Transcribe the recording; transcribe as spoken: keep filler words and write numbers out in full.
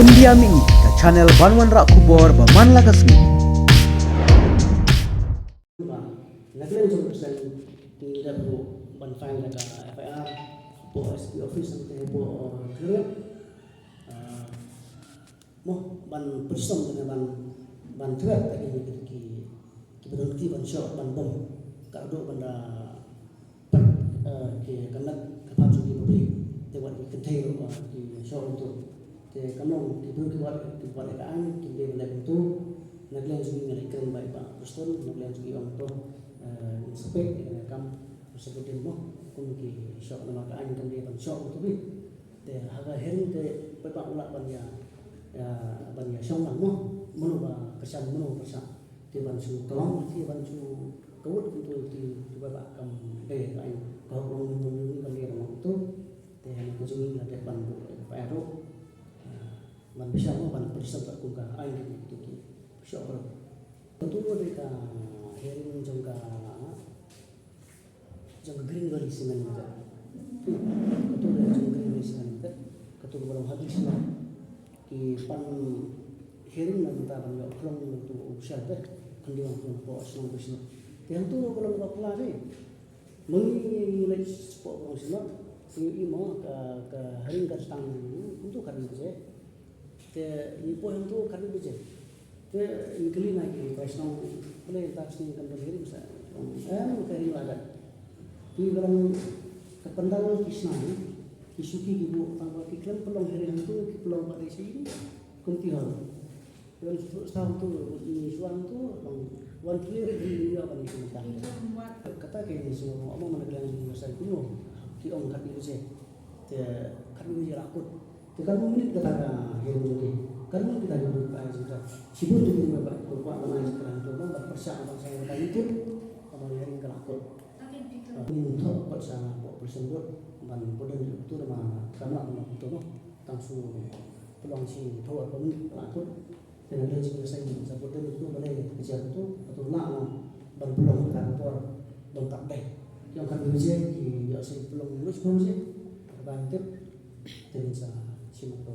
India Mih, ka channel ban wanrah khubor ba man la ka sngi. Ba na ka liang jong u President, ngi dep ruh ban file da ka F I R hapoh S P office, nangta hapoh, uh, Khliehriat. Uh, mo ban pyrshang ne ban, ban thwet ïa ki, ki, kiba don kti ban shoh ban bom. Ka ruh ban da pat, eh, ki ka met ka phad jong ki public, te wat ki kynthei ruh, eh, ki shoh hangto. Te kam long ki briew ki wad, ki wad ïa ka aiñ kim dei ban leh kumto. Na ka liang jong ngi nga la kren bad i Bah Prestone, na ka liang jong ngi ong to, eh, ngin sa peit ïa kane ka kam, sa peit mo kum ki shoh namar ka aiñ kam dei ban shoh kumto beit. Te ha ka hearing te paidbah u lah ban ïa, ïa, ban ïa shong lang mo, mano ba kyrshan, mano ba pyrshah. Te ban shu kawang, te ban shu kawut kumto, te, te ba, ba kam dei ka aiñ, ka hok long, long, long, long, kam dei ban long kumto. Te na ka jong ngi la dep ban buh F I R ruh. Ah, ban pyrshah mo, ban pyrshah kat kum ka aiñ kumto ki pyrshah baroh. Kumto dei ka hearing jong ka jong ka Green Valley Cement Limited. Hmm. Kato ka jong ka Green Valley Cement Limited. Kato kaba long ha Green Cement. Ki pan hearing na mynta ban ïoh khlong na uto u shelter. Khyndiat wan khlong hapoh shnong Green Cement. Te hangto ruh ka long kaba phylla de. Ma ngi ngi leit shapoh Green Cement. Ngi ïohi mo ka, ka hearing ka tang kumto khatwei baje. Te ngi poi hangto khatwei baje. Te ngi kylli na ki bai shnong, balei mynta ka sngi kam don hearing sa? Em, ka hearing la dep. Te ka long ka pandal ki shna, ki shuki ki buh, tang ba ki khlem pynlong hearing hangto, ki pynlong pat dei sha ïing community hall. Te ban shu sha hangto, ngi shu hangto, long wan pule re ngi ïa ban ïa ki mynta. Kata ka ngi shu ong, ong ma na ka liang ngi sa kumno, ki ong khatwei baje. Te khatwei baje la kut. Te katno minit kata ka hearing jong ki? Katno minit kita jong ki ba ai jingkyrpad? Shibun jong ki ba, ba, ba, ba ai jingkyrpad hangto ba, ba pyrshah, ba pyrshah ba ai jingkyrpad. Ba hearing ka la kut. Ngin thoh kot sha hapoh President Board ban bud dei uto namar kam lah ban long uto mo. Tang shu pynlong shi thoh ba minit ka la kut. Te na lei jingïaseng sa bud dei uto balei ka jia uto, uto lah ban pynlong ka por don tak dei. Ïa ka baje ki ïa sa pynlong lut baje. Ka ban tip. Te sa shi mo to.